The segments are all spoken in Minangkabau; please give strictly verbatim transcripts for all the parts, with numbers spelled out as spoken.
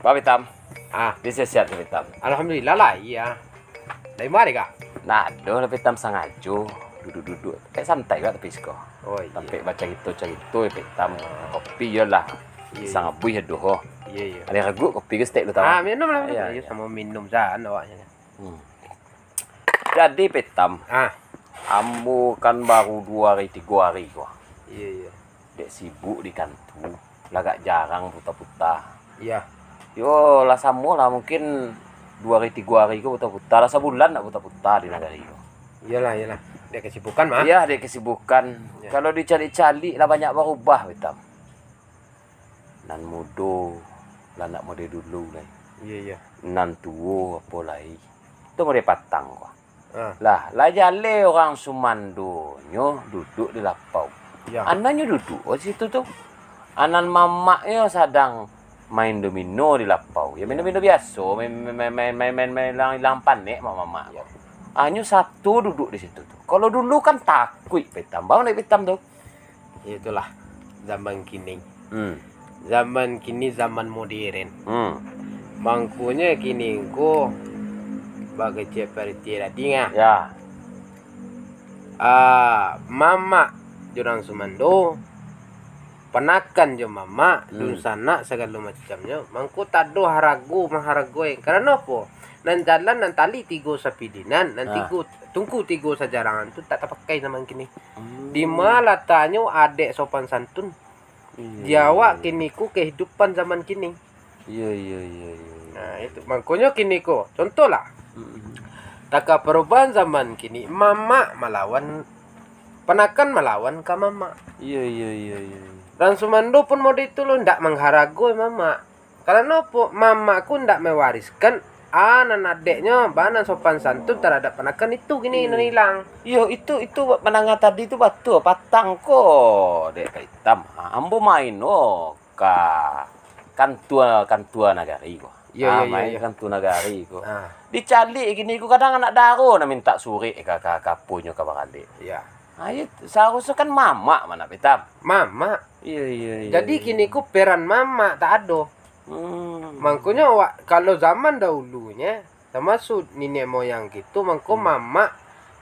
Ba, Pitam. Ah. Di sehat-sehat, Pitam. Alhamdulillah lah, iyo. Dari ma, Kak? Nah, ado lah, Pitam, sangajo duduak-duduak. Kayak santai kak tapi siko. Oh, iyo. Tampek bacarito-carito, Pitam. Ah. Kopi iyolah. Iyo, iyo. Sangabuih ado ho. Iyo, iyo. Ado raguak kopi ko saketek lu, Tam? Ah, minum lah, minum. Iyo, iyo, iyo. Samo minum jan awaknyo. Hmm. Jadi, Pitam, ah, ambo kan baru duo hari, tigo hari ko. Iyo, iyo. Dek sibuk di kantua, lah agak jarang puta-puta. Iyo. Yo, lah samo lah, mungkin duo hari, tigo hari ko puta-puta, lah sabulan ndak puta-puta di nagari ko. Iyolah, iyolah. Dek kesibukan mah. Iyo, dek kesibukan. Iyo. Kalau dicaliak-caliak lah banyak barubah, Pitam. Nan mudo lah ndak model dulu lai. Iyo, iyo. Nan tuo apo lai. Tu model patang ko. Ah. Lah, lah jaleh urang sumandonyo duduak di lapau. Iyo. Anaknyo duduak di situ tu. Anak mamaknyo sadang main domino di lapau. Yo, main domino biaso, main, main, main, main, main, main ilang-ilang panek mamak-mamak ko. Iyo. Anyo sato duduak di situ tu. Kalau dulu kan takuik Pitam. Baa dek Pitam tu? Itulah zaman kini. Hmm. Zaman kini zaman modern. Hmm. Mangkonyo kini ko bak kecek pariti tadi ngah. Ya. Ah, mamak jo urang sumando, panakan jo mamak, hmm, dunsanak sagalo macamnyo, mangko tak ado harago maharagoi. Karano apo? Nan jalan nan tali tigo sapilinan, nan, ah, tigo tungku tigo sajarangan tu tak tapakai zaman kini. Hmm. Dima lataknyo adek sopan santun? Iyo, di awak iyo, iyo. Kini ko kehidupan zaman kini. Iyo, iyo, iyo, iyo, iyo. Nah, itu. Mangkonyo kini ko, contohlah. Mm-mm. Taka perubahan zaman kini, mamak malawan, panakan malawan ka mamak. Iyo, iyo, iyo, iyo, iyo. Urang sumando pun model itu lo, ndak mangharagoi mamak. Karano apo? Mamak ko ndak mewariskan, ah, nan adeknyo, ba nan sopan santun taradap panakan itu kini, hmm, nan ilang. Iyo, itu, itu mandanga tadi tu batua, patang ko, dek Pitam. Ha, ambo main, oh, ka kantua, kantua nagari ko. Iyo, ha, iyo, iyo, main iyo. Kantua nagari ko. Ha. Dicaliak kini ko, kadang anak daro nan mintak surek ka, ka, ka aponyo ka baralek. Iyo. Ha, iyo, saharusnyo kan mamak mah nak, Pitam. Mamak. Iyo, iyo, iyo. Jadi iyo. Kini ko peran mamak tak ado. Hmm. Mangkonyo awak, kalau zaman dahulunyo, tamasuak niniak moyang kito, mangko, hmm, mamak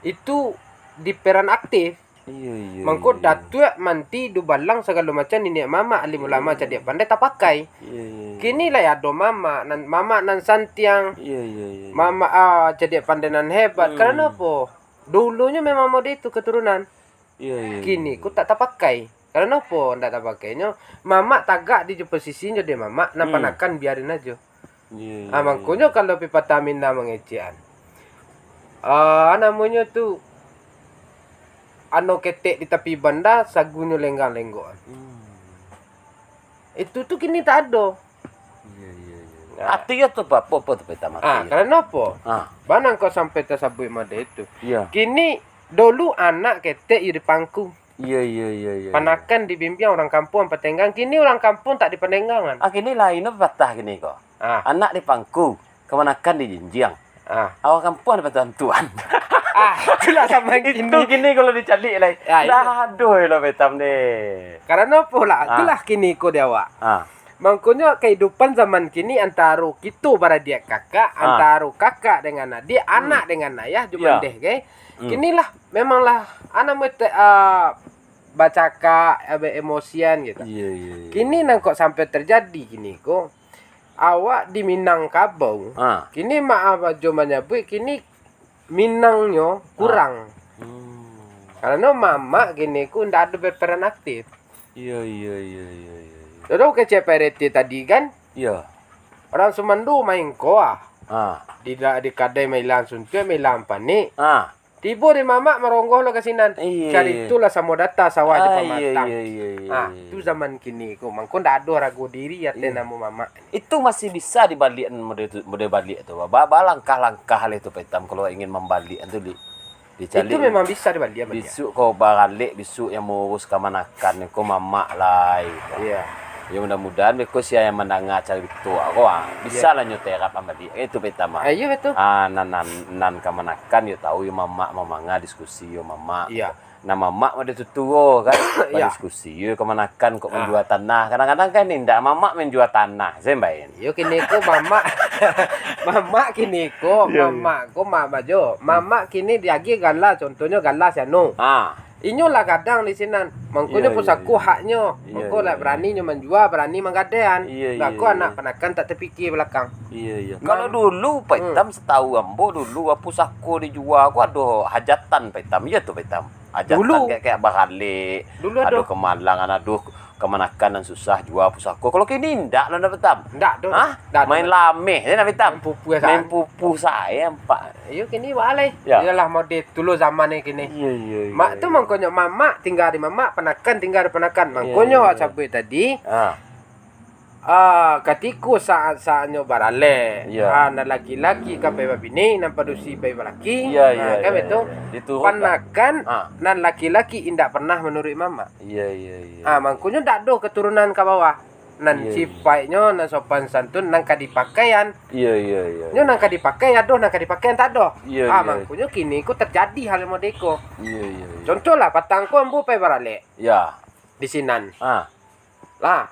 itu di peran aktif. Iyo, iyo, mangko iyo, iyo. Datuak manti dubalang sagalo macam niniak mamak, alim ulama, hmm, cadiak pandai tapakai. Iyo, iyo, iyo. Kini lai ado mamak nan, mamak nan santiang. Iyo, iyo, iyo, iyo. Mamak, ah, cadiak pandai nan hebat. Hmm. Karano apo? Dulunyo memang model itu keturunan. Iyo, iyo, iyo. Kini ko tak tapakai. Karano apo ndak tapakainyo? Mamak tagak di jo posisinyo dek mamak, nan, hmm, panakan biarin ajo. Iyo, iyo, ah, mangkonyo iyo. Kalau pipatah Minang mangecekan, ah, namonyo tu, ano ketek di tapi banda, sagunyo lenggang-lenggokan. Hmm. Itu tu kini tak ado. Iyo, iyo, iyo. Nah. Artinyo tu apo, apo tu Pitam? Ah, artinyo? Karano apo? Ah. Bana kok sampai tasabuik model itu. Iyo. Kini, dulu anak ketek iyo dipangku. Iyo, iyo, iyo, iyo, iyo. Panakan dibimbiang, urang kampuang patenggang. Kini urang kampuang tak dipatenggangan. Ah, kini lain pepatah kini ko. Ah. Anak dipangku, kamanakan dijinjiang. Ah. Awak kampuang dipatantuan. Ah, itulah zaman kini. Itu kini kalau dicaliak lai. Ya, iyo. Dah aduh lo Pitam ni. Karano apo lah? Ah. Itulah kini ko di awak. Ah. Mangkonyo, kahidupan zaman kini antaro kito baradiak kakak, ah, antaro kakak dengan adiak, hmm, anak dengan ayah, jo, ya, bandeh, ke? Hmm. Kini lah, memang lah, anak mete-, ah, bacakak, ah, emosian gitu. Iya, iya, iya. Kini nan kok sampai terjadi kini ko, awak di Minangkabau, ah, kini maaf ajo manyabuik, kini Minangnyo, ah, kurang. Hmm. Karano mamak kini ko ndak ado berperan aktif. Iya, iya, iya, iya, iya, iya. Contoh kecek Pak R T tadi kan? Iya. Urang sumando main ko ah. Ah. Di, di kadai mailang suntuak, mailang panek. Ah. Tibo di mamak maronggoh lo ka sinan. Iya, iya. Carito lah samo data sawah jo pamatang. Ah, iya, iya, iya, iya, ah, iya. Tu zaman kini ko. Mangko ndak ado harago diri ateh, iya, namo mamak. Itu masih bisa dibaliak model tu, model baliak tu. Ba-, balangkah-langkah leh tu Pak Itam kalau ingin mambaliak tu, Lik. Dicaliak. Itu memang bisa dibaliak, baliak. Bisuak kau baralek, bisuak yang mauruih kamanakan ko mamak lai. Iya. Yo, mudah-mudahan beko sia yang mandanga carito ko, ah, bisa lah nyo terapkan baliak. Itu Pak Itam, ah. Ah, iyo, batua. Ah, nan, nan, nan kamanakan yo tahu yo mamak, mamanga diskusi yo mamak. Iyo. Nah, mamak mode tutuo kan, badiskusi yo kamanakan kok manjua tanah. Kadang-kadang kan indak mamak manjua tanah, Zain. Iyo, kini ko mamak, mamak kini ko, mamak ko mak bajo. Mamak kini diagiah gala, contohnyo gala si anu. Ah. Inyo lah gadang di sinan. Mangkonyo pusako haknyo. Mangko lah barani nyo manjua, barani manggadean. Iyo, iyo, iyo. Beko anak panakan tak tapikia balakang. Iyo, iyo. Kalau dulu, Pak Itam, satahu ambo dulu, pusako dijua ko ado hajatan, Pak Itam. Iyo tu, Pak Itam. Hajatan kayak, kayak baralek, ado kamalangan, ado kamanakan nan susah, jua pusako. Kalau kini indak lah, Pak Itam. Indak doh. Hah? Indak doh. Main lameh se, Pak Itam. Main pupuh sae. Main pupuh sae, Pak. Iyo, kini baa lai. Yo. Iyolah, mode tu lo zaman ni kini. Iyo, iyo, iyo. Mak tu mangkonyo mamak tingga di mamak, panakan tingga di panakan. Mangkonyo awak sabuik tadi, ah, katiko saat-saatnyo baralek, ah, nan laki-laki ka pai babini, nan padusi pai balaki. Iyo, iyo, ah, kan iyo, betul? Iyo. Diturunkan. Panakan, ah, nan laki-laki indak pernah manuruik mamak. Iyo, iyo, iyo. Ah, mangkonyo ndak doh katurunan ka bawah. Nan sipaiknyo, nan sopan santun, nan ka dipakaian. Iyo, iyo, iyo. Nyo nan ka dipakai ado, nan ka dipakaian tak ado. Iyo, ah, iyo. Mangkonyo kini ko terjadi hal modeko. Iyo, iyo, iyo. Contohlah, patang ko ambo pai baralek. Yo. Di sinan. Ah. Lah,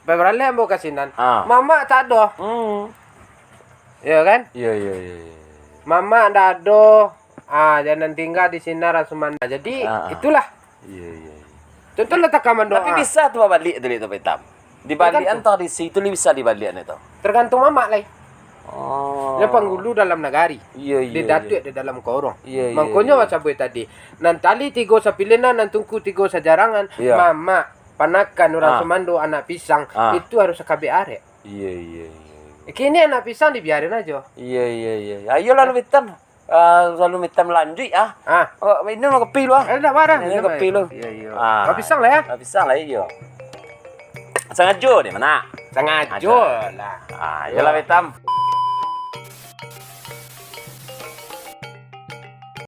pai baralek ambo ka sinan. Ah. Mamak tak ado. Hmm. Iyo kan? Iyo, iyo, iyo, iyo. Mamak ndak ado. Ah, jan nan tingga di sinan rasumanda. Jadi, ah, ah, itulah. Iyo, iyo, iyo. Contohlah takah mandoa. Tapi bisa tu babaliak tu, Pak Itam. Dibaliakan tu. Tergantung. Tradisi tu bisa dibaliak ni tu. Tergantung mamak lai. Oh. Nan pangulu dalam nagari. Iyo, iyo, iyo. Di datuak di dalam korong. Iyo, iyo, iyo. Mangkonyo awak sabuik tadi. Nan tali tigo sapilinan, nan tungku tigo sajarangan. Iyo. Mamak, panakan urang sumando, anak pisang, itu harus sakabek arek. Iyo, iyo, iyo, iyo. Kini anak pisang dibiarin ajo. Iyo, iyo, iyo. Ayolah, Pak Itam. Ah, salalu Pak Itam lanjuik, ah. Ah. Oh, minum lah kopi lu, ah. Eh, dak marah. Minum kopi lu. Iyo, iyo. Ah. Kopi pisang lah, yo. Kopi pisang lah, iyo. Sangajo deh, mana? Sangajo lah. Ah, iyolah, Pak Itam.